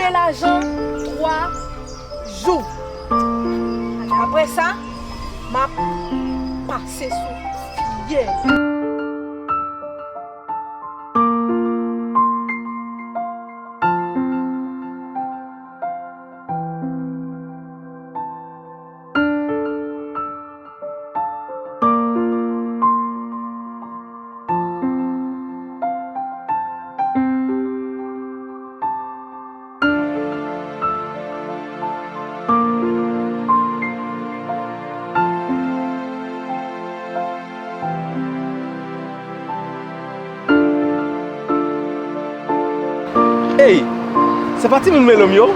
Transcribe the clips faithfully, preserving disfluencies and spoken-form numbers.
Lajan twa jou. Apre sa, m ap pase sou fyèl. Ey, se pa timoun Melo m yo?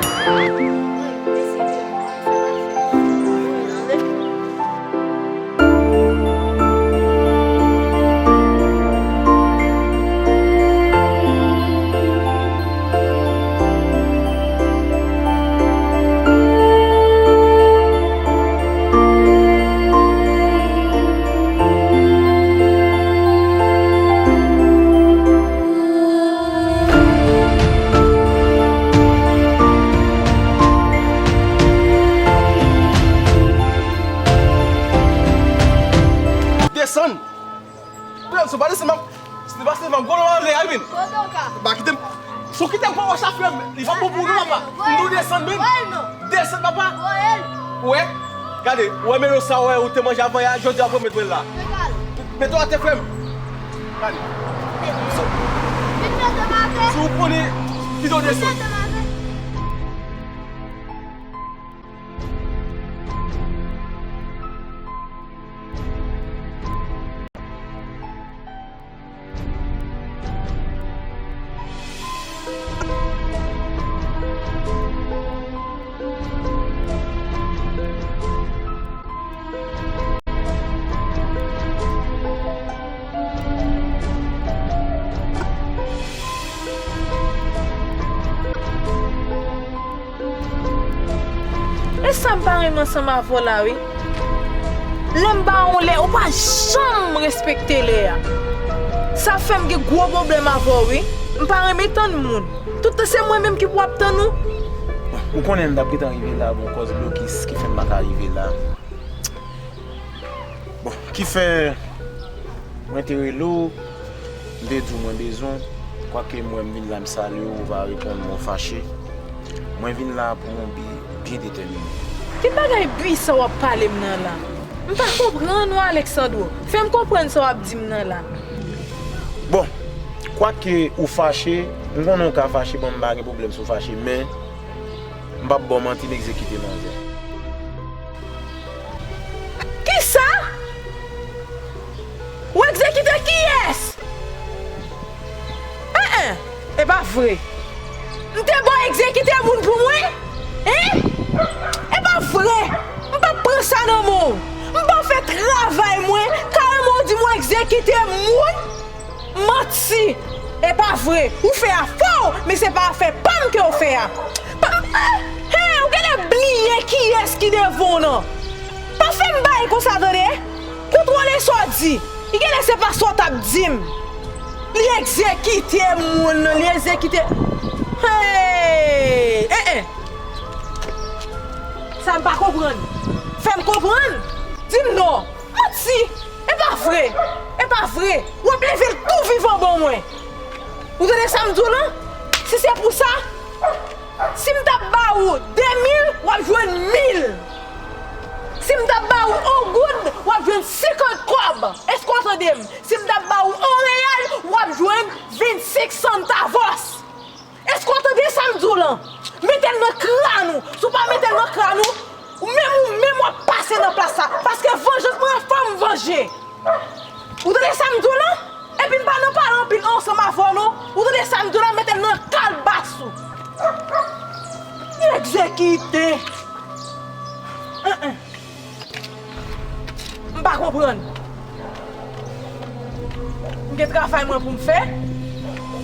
Desann! Frè m, si w pa desann, m ap, si w pa desann, m ap gwo lòlè a, wi. Kote w ka? Ba, kite m. Si w kite m pran wòch la, frè m, li pa bon pou nou, papa. M di w desann, men. Desann, papa. Ou wè? Gade, ou wè melo sa, ou wè, ou te manje avan yè a, jodi a, ou pran met mwen la. Mete w atè, frè m. Gade. Si w konnen, kite w desann. E sa m pa renmen ansanm avè w la, wi. Lè m ba w yon lè, ou pa janm respekte lè a. Sa fè m gen gwo pwoblèm avè w, wi. M pa renmen tann moun. Tout tan se mwen menm ki pou ap tann ou. Bon, ou konnen m t ap gentan rive la, bon, kòz blokis ki fè m pa ka rive la. Bon, ki fè mwen te rele w, m te di w mwen bezwen w, kwake m wè m vin la m salye w, ou pa reponn mwen, w fache. Mwen vin la pou yon bi byen detèmine. Ki bagay bi sa w ap pale m nan la? M pa konprann ou, Alexandro. Fè m konprann sa w ap di m nan la. Bon, kwake ou fache, m konnen w ka fache, bon, m pa gen pwoblèm si w fache, men m p ap ba w manti, m egzekite manzè. Kisa? Ou egzekite kiyès? En, en, e pa vre. M te ba w egzekite moun pou mwen? Hein? E pa vre. M p ap pran sa nan men w. M pa fè travay mwen, kareman w di m w egzekite moun? Manti! E pa vre, ou fè afè w, men se pa afè pa m ke w fè a. Pa, eh, eh, ou genlè bliye kiyès ki devan w nan. Pa fè m bagay konsa tande. Kontwole sa w di. Li genlè se pa sa w t ap di m. Li egzekite moun nan, li egzekite. Hey! Eh, eh! Sa m pa konprann. Fè m konprann. Di m non. Manti! E pa vre! E pa vre! W ap leve l tou vivan ban mwen! Ou tande sa m di w lan? Si se pou sa, si m t ap ba ou de mil, w ap jwenn mil! Si m t ap ba ou yon goud, w ap jwenn senkant kòb! Èske w tande m? Si m t ap ba ou yon reyal, w ap jwenn vennsenk santavos! Èske w tande sa m di w lan? Mete l nan kràn ou. Si w pa mete l nan kràn ou, ou menm, ou menm w ap pase nan plas sa. Paske vanjans mwen an, fò m vanje. Ou tande sa m di w lan? Epi m pa nan pale anpil ansanm avè w non. Ou tande sa m di w lan? Mete l nan kalbas ou. Egzekite. En, en. M pa konprann. M gen travay mwen pou m fè.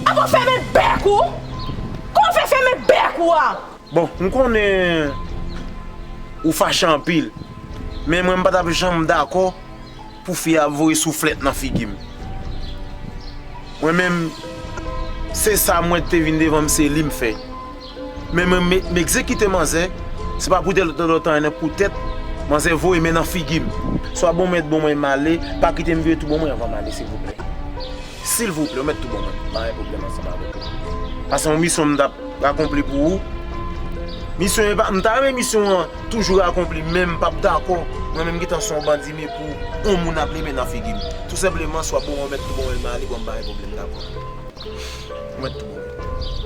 Apa w fèmen bèk ou? Kòman w fè fèmen bèk ou a? Bon, m konnen ou fache anpil, men mwen m pa t ap janm dakò pou fi a ap voye souflèt nan figi m. Mwen menm, se sa mwen te vin devan m, se li m fè. Men mwen, m, m egzekite manzè, se pa pou de, de, de tan, non, poutèt manzè voye men nan figi m. Swa bon mwen, bon mwen m ale, pa kite m vire tou bon mwen anvan m ale, silvouplè. Silvouplè, ou mèt tou bon mwen, m pa gen pwoblèm ansanm avèk ou. Paske yon misyon m t ap akonpli pou ou. Misyon e pa, m ta renmen misyon an toujou akonpli, men m p ap dakò. Mwen menm gentan se yon bandi, men pou yon moun ap leve nan figi m. Tou senpleman, swa bon mwen, ou mèt tou bon mwen, m ale, bon, m pa gen pwoblèm, dakò. Ou mèt tou bon mwen.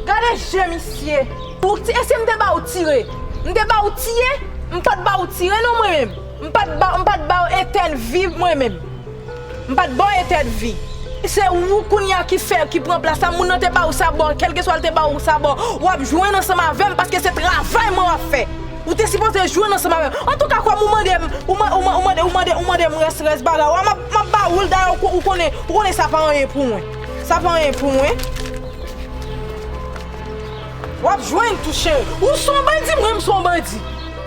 Gade je misye. Ou ti, e si m te ba ou tire? M te ba ou tiye? M pa t ba ou tire non mwen menm. M pa t ba, m pa t ba w etèn vi mwen menm. M pa t ba w etèn vi. Se ou kounye a ki fè, ki pran plas la. Moun nan te ba ou sa bò, kèlkeswa l te ba ou sa bò, w ap jwenn ansanm avè m paske se travay mwen w ap fè. Ou te sipoze jwenn ansanm avè m. Antouka, kòm ou mande m, ou ma-, ou ma-, ou mande, ou mande, ou mande m rès, rès bagay ou a, m ap, m ap ba ou l, dayè ou ko-, ou konnen, ou konnen sa pa anyen pou mwen. Sa pa anyen pou mwen. W ap jwenn tou, cheri. Ou se yon bandi, mwen, m se yon bandi.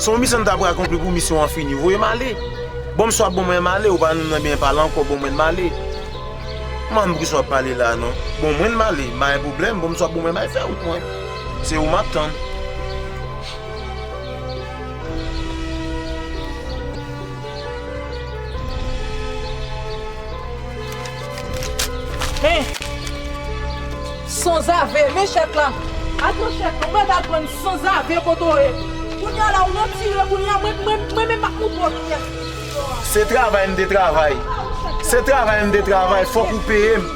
Se yon misyon m ta pral akonpli pou misyon an fini. Voye m ale. Bon, m swa bon mwen m ale, ou pa nan byen pale ankò, bon mwen m ale. Man, poukisa w ap pale la, non? Bon mwen m ale, m pa gen pwoblèm, bon, m swa bon mwen m al fè wout mwen. Se ou m ap tann. Men, sanzave, men chèk la. Al pran chèk la, ou mèt al pran sanzave kote w ye. Kounye a la, ou nan tire, kounye a, mwen, mwen, mwen menm m ap moutre w kiyès ki tire w a. Se travay m te travay. Se travay m te travay, fòk ou peye m.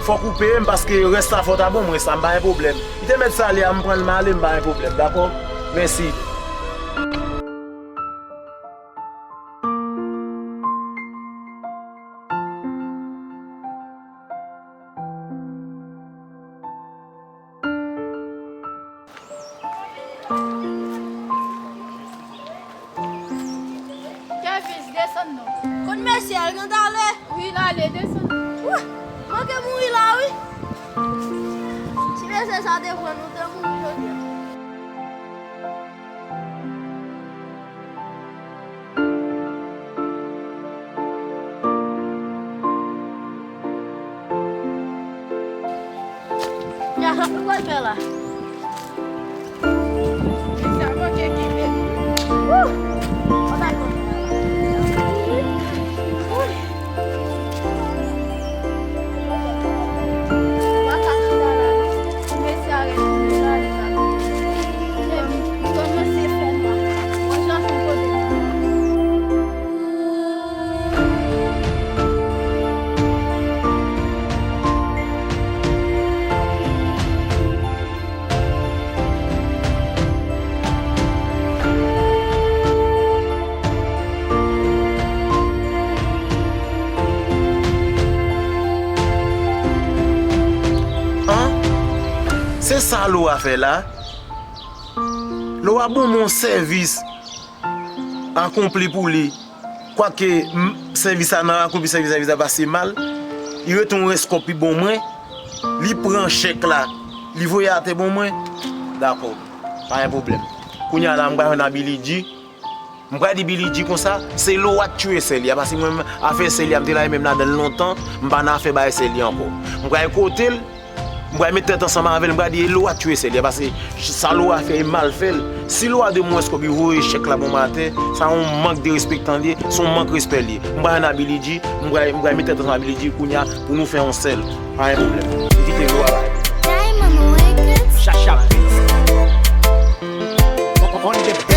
Fòk ou peye m paske rès la fò w ta ban mwen sa, m pa gen pwoblèm. Li te mèt sale a, m pran l, m ale, m pa gen pwoblèm, dakò? Mèsi. Kèvis, desann non. Kot mesye a, l gentan ale? Wi, l ale, desann. Wouh! Manke mouri la, wi. Si mesye sa te pran nou, te mouri jodi a. Kòman sa pou pral fè la? Sa manke ki bèl. Wouh! Anba l konn. Wouh! An? Se sa Laura fè la? Laura ban mwen yon sèvis akonpli pou li. Kwake m, sèvis la nan akonpli, sèvis, sèvis la pase mal. Li rete yon rès kòb li ban mwen. Li pran chèk la. Li voye atè ban mwen. Dakò. Pa gen pwoblèm. Kounye a la, m pral jwenn a Billy G. M pral di Billy G konsa, se Laura k tiye sè li a, paske mwen menm, afè sè li a, m te lage men m ladan l lontan, m pa nan afè bay sè li ankò. M pral kote l, m pral met tèt ansanm avè l, m pral di e Laura k tiye sè li a, paske sa Laura fè e mal fè l. Si Laura de mwens kòb li voye chèk la ban mwen atè, sa yon mank de respektan li ye, se yon mank respè li ye. M pral jwenn a Billy G, m pral, m pral met tèt ansanm a Billy G kounye a pou nou fè yon sèl. Pa gen pwoblèm. M kite Laura la. Diamond Records. Chacha Beats. On the beat.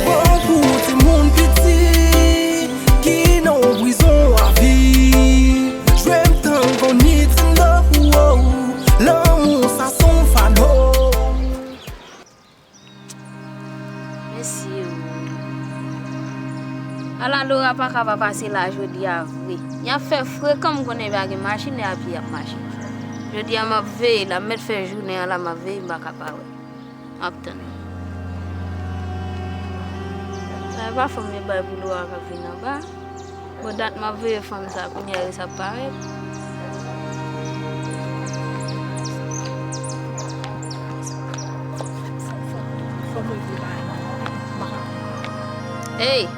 Bon pou timoun piti ki nan prizon avi. Jwe m tankou Nintendo, lanmou sa s on fado. Mesye o. Ala Laura pa ka pa pase la jodi a vre. Y ap fè frekan, m konnen pa gen machin, e a pye y ap mache. Jodi a m ap veye la, m mèt fè jounen an la, m ap veye, m pa ka pa wè. M ap tann. Sa e pa fanm yo bay pou Laura k ap vin anba. Bon, dat m ap veye fanm sa, kounye a yo sa parèt. Hey!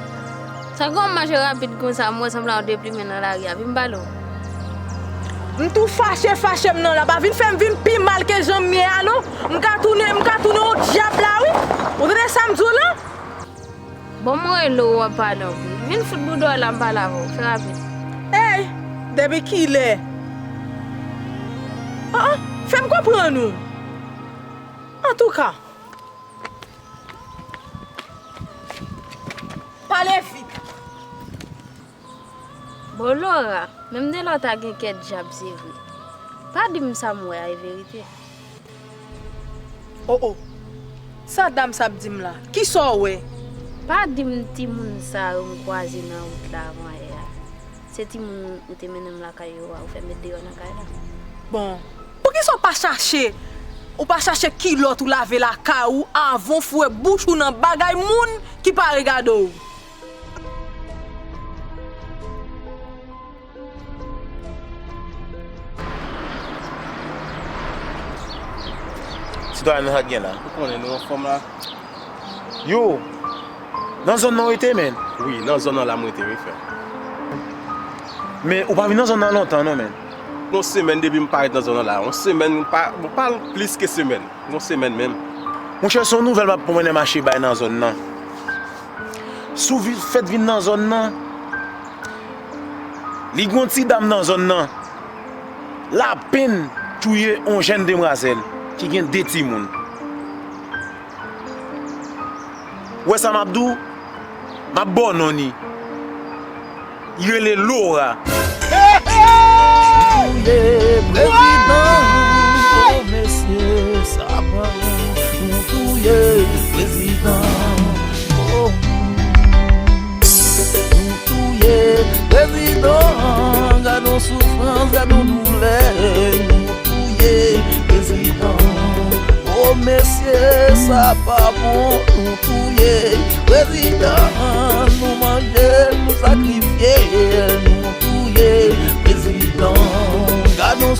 Sa k gon mache rapid konsa, m wè sanble yon deplimen nan lari a, vin m pale w. M tou fache, fache m nan la. Pa vin fè m vin pi mal ke jan m ye a non. M ka tounen, m ka tounen yon dyab la wi. Ou tande sa m di w la? Bon, mwen rele w ap pale anpil. Vin fout bouda w la, m pale avè w. Fè rapid. Ey, depi kilè? Ah, ah, fè m konprann ou. Antouka, pale vit. Bon, Laura, menm de lè w ta gen kè dyab, se vre. Pa di m sa m wè a e verite. O o, sa dam sa ap di m la? Kisa w wè? Pa di m timoun sa yo m kwaze nan wout la avan yè a. Se timoun ou te mennen m lakay yo a, ou fè m met deyò nan kay la. Bon, poukisa w pa chache, ou pa chache kilòt ou lave lakay ou avan w foure bouch ou nan bagay moun ki pa regade w? Sitwayen, nou sa k gen la? Ou konnen nou anfòm la. Yo, nan zòn nan w rete, menn? Wi, nan zòn nan la m rete, wi, frè. Men ou pa vin nan zòn nan lontan, non, menn. Yon semèn depi m parèt nan zòn nan la. Yon semèn, pa, bon, pa plis ke semèn. Yon semèn menm. Monchè, se yon nouvèl m ap pran nan mache bay nan zòn nan. Si w vi-, fèt vin nan zòn nan, li gen yon ti dam nan zòn nan. L apenn touye yon jèn demwazèl ki gen de timoun. Ou wè sa m ap di w? M ap ba w non li. Li rele Laura. Touye prezidan, oh mesye, sa pa bon. Nou touye prezidan, oh. Nou touye prezidan, gad yon soufrans, gad yon doulè. Nou touye prezidan. O mesye, sa pa bon, nou touye prezidan, nou manje l, nou sakrifye l, nou touye prezidan. Gad yon